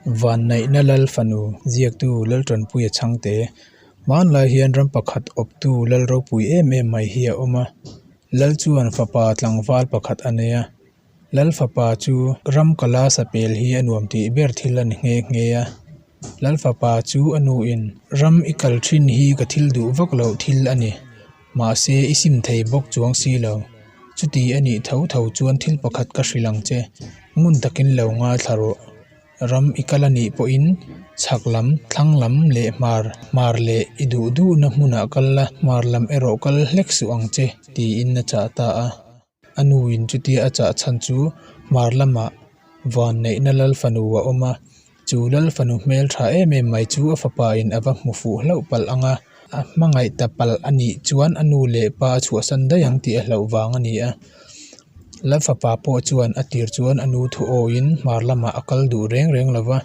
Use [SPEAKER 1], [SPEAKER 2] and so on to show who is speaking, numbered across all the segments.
[SPEAKER 1] Vanneihna Lal fanu ziaktu Laltanpuia chhangte hmanlai hian ram pakhat awptu Lal ropui em em mai hi a awm a. Lal chuan fapa tlangval pakhat a nei a. Lal fapa chu ram kala sapel hi a nuam tih ber thil a ni nghe nghe a. Lal fapa chu a nuin ram i kal thin hi ka thil duh vak loh thil a ni. Mahse, i sim thei bawk chuang si lo. Chuti a nih tho tho chuan thil pakhat ka hrilh ang che. Ngun takin lo ngaithla rawh. Ram i kal a nih pawhin chhak lam, thlang lam leh hmar, hmar leh i duh duhna hmunah kal la, hmar lam erawh kal hlek suh ang che, tiin a chah ta a. A nuin chutia a chah chhan chu hmar lamah vanneihna lal fanu a awm a, chu lal fanu hmel tha em em mai chu a fapa in a va hmu fuh hlauh palh ang a, a hmangaih ta palh a nih chuan a nu leh pa a chhuahsan daih ang tih a hlauh vang a ni a. Lal fapa pawh chuan a tir chuan a nu thu awiin hmar lamah a kal duh reng reng lo va,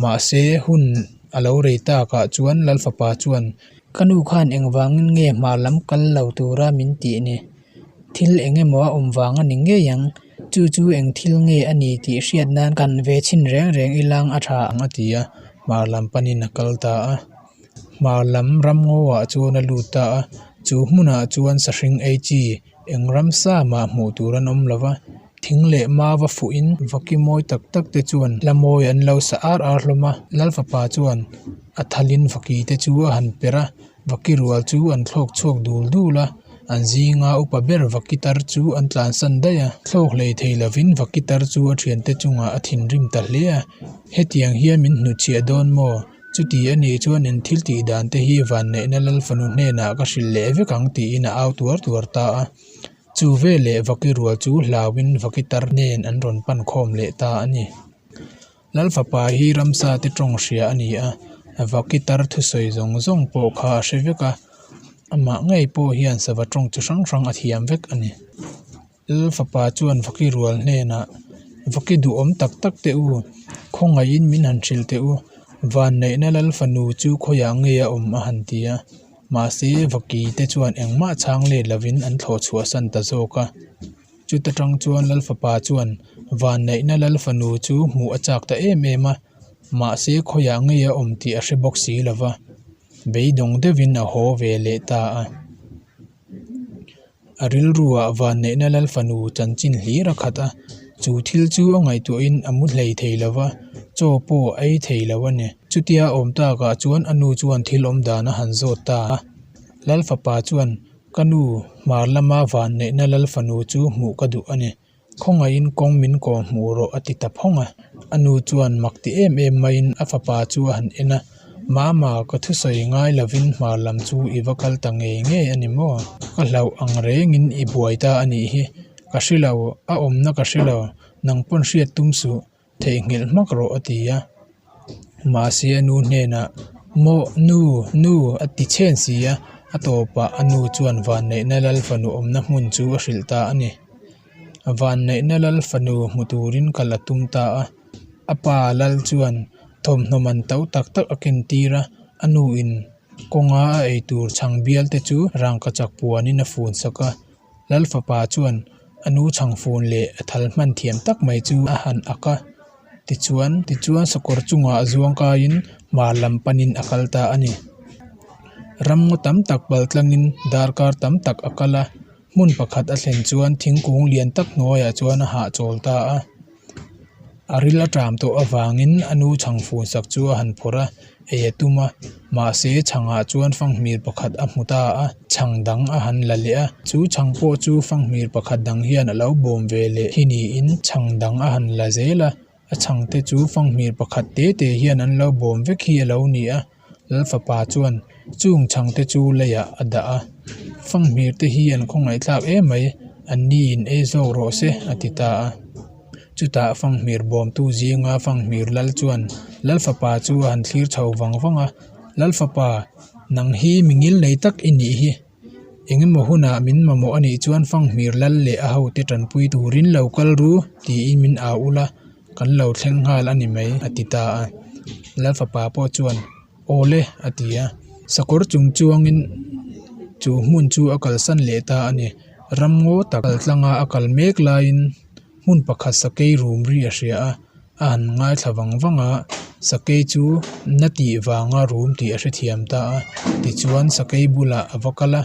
[SPEAKER 1] mahse hun a lo rei takah chuan lal fapa chuan, Ka nu khan engvangin nge hmar lam kal lo tura min tih ni? Thil eng emaw a awm vang a ni ngei ang. Chu chu eng thil nge a ni tih hriat nan kan ve chhin reng reng ilang a tha ang a ti a, hmar lam panin a kal ta a. Hmar lam ramngawah chuan a lut ta a, chu hmunah chuan sahring ei chi eng ramsa mah hmuh tur an awm lo va, thing leh mau a fuhin vaki mawi tak tak te chuan hla mawi an lo sa ar ar hlawm a. Lalfapa chuan a thalin vaki te chu a han perh a. Vaki rual chu an thlawk chhuak dul dul a, an zinga upa ber Vakitar chu an tlansan daih a. Thlawk hlei thei lovin Vakitar chu a thiante chungah a thinrim ta hle a, Hetiang hian min hnutchhiah dawn maw? Chuti a nih chuan in thil tih dan te hi vanneihna Lal fanu hnenah ka hrilh leh vek ang tiin a au tuar tuar ta a. Chu veleh Vaki rual chu hlauin Vakitar nen an rawn pan khawm leh ta a ni. Lal fapa hi ramsa te tawng hria a ni a, Vakitar thusawi zawng zawng pawh kha a hre vek a, amah ngei pawh hian sava tawng chi hrang hrang a thiam vek a ni. Lal fapa chuan Vaki rual hnenah, Vaki duhawm tak tak teh u, khawngaihin min han hrilh teh u, vanneihna lal fanu chu khawiah nge a awm a han ti a, mahse Vaki te chuan engmah chhang let lovin an thlawh chhuahsan ta zawk a. Chuta tang chuan Lal fapa chuan vanneihna Lal fanu chu hmuh a chak ta em em a, mahse khawiah ngei a awm tih a hre bawk si lo va, beidawng deuhin a haw ve leh ta a. A rilruah vanneihna Lal fanu chanchin hlir a khat a, chu thil chu a ngaihtuahin a mu hlei thei lo va, chaw pawh a ei thei lo a ni. Chutia a awm takah chuan a nu chuan thil awm dan a han zawt ta a, Lal fapa chuan Ka nu, hmar lama vanneihna Lal fanu chu hmuh ka duh a ni. Khawngaihin kawng min kawh hmuh rawh a ti ta phawng a. A nu chuan mak ti em em maiin a fapa chu a han en a, Mama, ka thusawi ngai lovin hmar lam chu i va kal ta ngei ngei a ni maw? Ka hlauh ang rengin i buai ta a nih hi. Ka hre lo, a awmna ka hre lo, nang pawn hriat tum suh. Theihnghilh hmak rawh a ti a, mahse a nu hnenah Maw nu, nu a ti chhen si a, a tawpah a nu chuan vanneihna lal fanu awmna hmun chu a hrilh ta a ni. Vanneihna lal fanu hmu turin kal a tum ta a, a pa lal chuan thawmhnaw man to tak tak a ken tir a, a nuin kawnga a eitur chhang bial te chu rangkachak puanin a fun sak a. Lal fapa chuan a nu chhangfun leh a thal hman thiam tak mai chu a han ak a, tichuan tichuan sakawr chungah zuang kaiin hmar lam panin a kal ta a ni. Ramngaw tam tak pal tlangin darkar tam tak a kal a, hmun pakhat a thlen chuan thingkung lian tak hnuaiah chuan a hahchawl ta a. A ril a ṭam tawh avangin a nu chhangfun sak chu a han phawrh a, ei a tum a, mahse chhangah chuan fanghmir pakhat a hmu ta a, chhang dang a han la leh a, chu chhang pawh chu fanghmir pakhat dang hian a lo bawm ve leh hi niin chhang dang a han la zel a, a chhang te chu fanghmir pakhat te te hian an lo bawm vek hi a lo ni a, Lal fapa chuan chung chhang te chu leiah a dah a, fanghmir te hi an khawngaihthlak em mai, an ni in ei zawk rawh se a ti ta a. Chutah fanghmir bawmtu zinga fanghmir lal chuan Lal fapa chu a han thlir chho vang vang a, Lal fapa, nang hi mi ngil nei tak i nih hi. Eng emaw hunah min mamawh a nih chuan fanghmir lal leh a hote tanpui turin lo kal ru tiin min au ula, kan lo thleng nghal a ni mai a ti ta a. Lal fapa pawh chuan Aw le a ti a, sakawr chung chuangin chu hmun chu a kalsan leh ta a ni. Ramngaw tak kal tlanga a kal mek laiin hmun pakhat sakei rum ri a hria a, a han ngaithla vang vang a. Sakei chu na tih vanga rum tih a hrethiam ta a, tichuan sakei bulah a va kal a,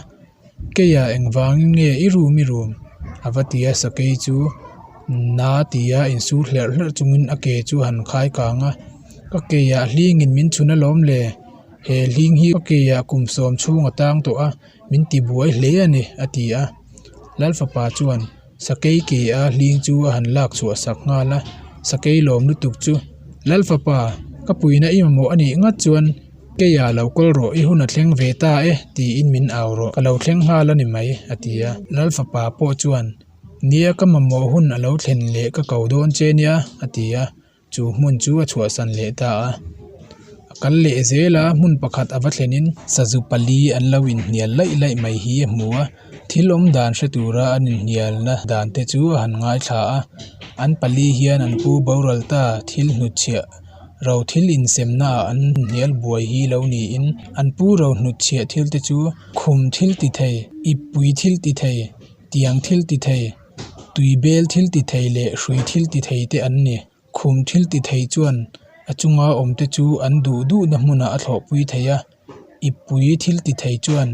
[SPEAKER 1] Keia engvangin nge i rum i rum? a va ti a, sakei chu na tia insur hlerh hlerh chungin a ke chu a han khai kang a, Ka keiah hlingin min chhun alawm le, he hling hi ka keiah kum sawm chhung a tang tawh a, min ti buai hle a ni, a ti a. Lalfapa chuan sakei ke a hling chu a han lak chhuah sak nghal a, sakei lawm lutuk chu, Lalfapa, ka puina i mamawh a nih ngat chuan keia lo kawl rawh, i hun a thleng ve ta e, tiin min au rawh, ka lo thleng nghal a ni mai, a ti a. Lalfapa pawh chuan, Nia, ka mamawh hun a lo thlen leh ka ko dawn che nia, a ti a. Chu hmun chu a chhuahsan leh ta a, a kal leh zel a, hmun pakhat a va thlenin sazu pali an lo inhnial laih laih mai hi a hmu a, thil awm dan hre tura an inhnialna dan te chu a han ngaithla a, an pali hian an pu boral ta thil hnutchhiah ro thil insemna ah an inhnial buai hi lo niin an pu ro hnutchhiah thil te chu khum thil ti thei, ippui thil ti thei, tiang thil ti thei. Tui bel thil ti thei leh hrui thil ti thei te an ni. Khum thil ti thei chuan a chunga awm te chu an duh duhna hmunah a thlawhpui thei a. Ippui thil ti thei chuan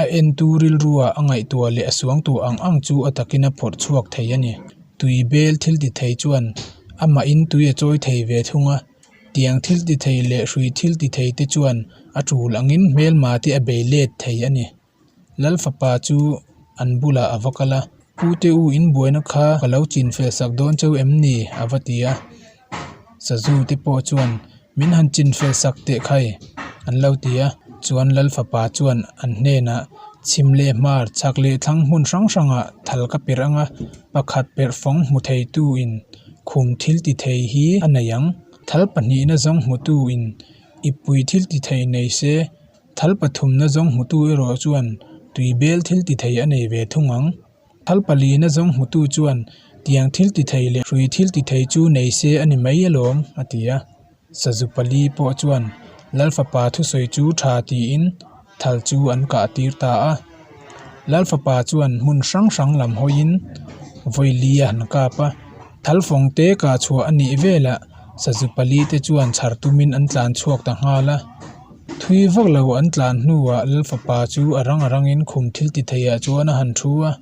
[SPEAKER 1] a entu rilruah a ngaihtuah leh a suangtuah ang ang chu a takin a phawrh chhuak thei a ni. Tui bel thil ti thei chuan amahin tui a chawi thei ve thung a. Tiang thil ti thei leh hrui thil ti thei te chuan a tul angin hmelma te a bei let thei a ni. Lal fapa chu an bulah a va kal a, Pu te u in buaina kha ka lo chin fel sak dawn cheu em ni? a va ti a. Sazu te pawh chuan min han chin fel sak teh khai an lo ti a. Chuan Lal fapa chuan an hnenah chhim leh hmar chhak leh thlang hmun hrang hrangah thal ka perh ang a, pakhat perh fawng hmu thei tu in khum thil ti thei hi a nei ang. Thal pahnihna zawng hmu tu in ippui thil ti thei nei se Thal pathumna zawng hmutu erawh chuan tui bel thil ti thei a nei ve thung ang. Thal palina zawng hmutu chuan tiang thil ti thei leh hrui thil ti thei chu nei se a ni mai alawm, a ti a. Sazu pali pawh chuan Lal fapa thusawi chu tha tiin thal chu an kah tir ta a. Lal fapa chuan hmun hrang hrang lam hawiin vawi li a han kap a. Thal fawng te kah chhuah a nih velah sazu pali te chuan chhar tumin an tlan chhuak ta nghal a. Thui vak lo an tlan hnuah Lal fapa chu a rang a rangin khum thil ti theiah chuan a han thu a,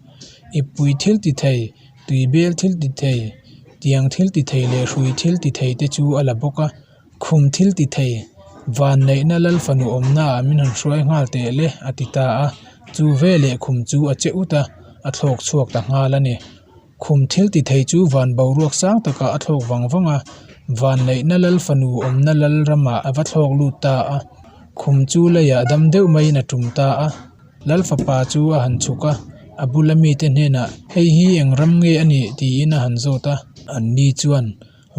[SPEAKER 1] Ippui thil ti thei, tui bel thil ti thei, tiang thil ti thei leh hrui thil ti thei te chu a la bawk a, khum thil ti thei, vanneihna Lal fanu awmnaah min han hruai nghal teh le a ti ta a, chu veleh khum chu a che ut a, a thlawk chhuak ta nghal a ni. Khum thil ti thei chu van boruak sang takah a thlawk vang vang a, vanneihna lal fanu awmna lal ramah a va thlawk lut ta a. Khum chu leiah dam deuh maiin a tum ta a. Lal fapa chu a han chhuk a, a bula mite hnenah, Hei hi eng ram nge a nih? tiin a han zawt a. Anni chuan,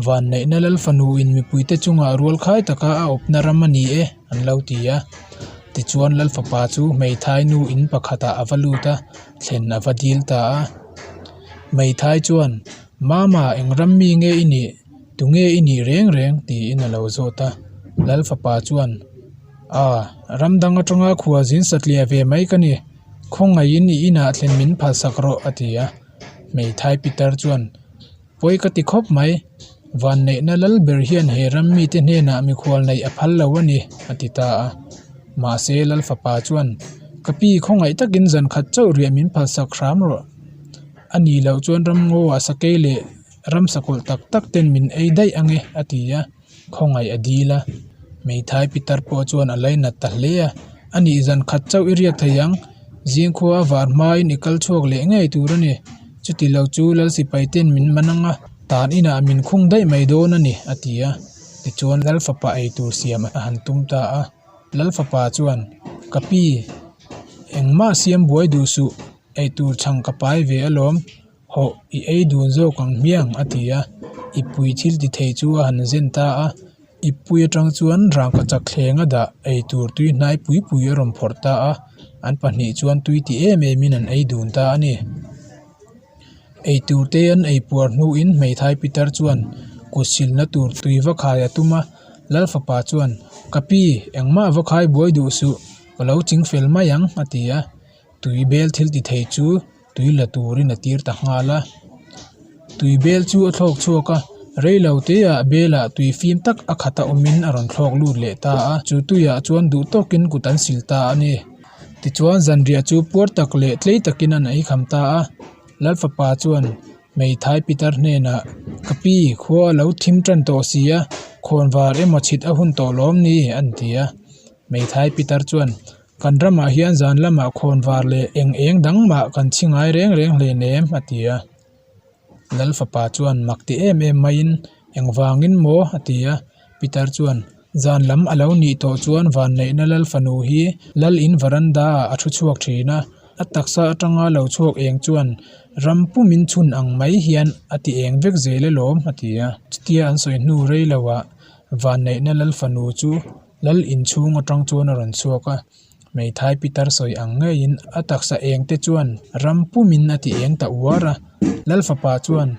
[SPEAKER 1] Vanneihna lal fanuin mipuite chungah rual khai taka a awpna ram a ni e, an lo ti a. Tichuan lal fapa chu hmeithai nu in pakhatah a va lut a, thlen a va dil ta a. Hmeithai chuan, Mama, eng ram mi nge i nih? Tunge i nih reng reng? tiin a lo zawt a. Lal fapa chuan, A, ram dang atanga khua zin satliah ve mai ka ni. Khawngaihin i inah thlen min phalsak rawh, a ti a. Hmeithai pitar chuan, Pawi ka ti khawp mai. Vanneihna lal ber hian he ram mite hnenah mikhual neih a phal lo a ni, a ti ta a. Mahse, lal fapa chuan, Ka pi khawngaih takin zan khat chauh riah min phalsak hram rawh. A nih loh chuan ram ngaw-ah sakei leh ram sakawlh tak tak ten min ei daih ang e, a ti a. Khawngaih a dil a. Hmeithai pitar pawh chuan a lainat ta hle a, A nih zan khat chauh i riak thei ang. Zingkhua a var hmain i kal chhuak leh ngei tur a ni. Chuti lo chu Lal sipai ten min man ang a, tan inah min khung daih mai dawn a ni, a ti a. Tichuan Lal fapa ei tur siam a han tum ta a. Lal fapa chuan, Ka pi, engmah siam buai duh suh, ei tur chhang ka pai ve alawm. Hawh, i ei dun zawk ang hmiang, a ti a. Ippui thil ti thei chu a han zen ta a. Ippui atang chuan rangkachak thleng a dah, ei tur tui hnai pui pui a rawn phawrh ta a. An pahnih chuan tui ti em emin an ei dun ta a ni. Ei tur te an ei puar hnuin hmeithai pitar chuan kut silna tur tui va khai a tum a. Lal fapa chuan, Ka pi, engmah va khai buai duh suh, ka lo ching fel mai ang, a ti a. Tui bel thil ti thei chu tui la turin a tir ta nghal a. Tui bel chu a thlawk chhuak a, Reilo teah belah tui fim tak a khat a awmin a rawn thlawk lut leh ta a, chu tuiah chuan duh tawkin kut an sil ta a ni. Tichuan zanriah chu puar tak leh tlei takin an ei kham ta a, Lalfapa chuan Hmeithai pitar hnenah, Ka pi, khua a lo thim tan tawh si a, khawnvar emaw chhit a hun tawh lawm ni? an ti a. Hmeithai pitar chuan, Kan ramah hian zan lamah khawnvar leh eng eng dang mah kan chhi ngai reng reng hleinem, a ti a. Lal fapa chuan mak ti em em maiin, Engvangin maw? a ti a. Pitar chuan, Zan lam a lo nih tawh chuan vanneihna lal fanu hi lal in varanda ah a thu chhuak thin a. A taksa atanga lo chhuak eng chuan ram pumin chhun ang mai hian a ti eng vek zel alawm, a ti a. Chutia an sawi hnu rei loah vanneihna lal fanu chu lal inchhung atang chuan a rawn chhuak a. Hmeithai pitar sawi ang ngeiin a taksa eng te chuan ram pumin a ti eng ta uar a, Lal fapa chuan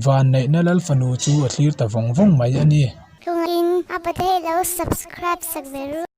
[SPEAKER 1] vanneihna Lal fanu chu a thlir ta vawng vawng mai a ni.
[SPEAKER 2] Chungin a pa theih lo subscribe sak ve ru.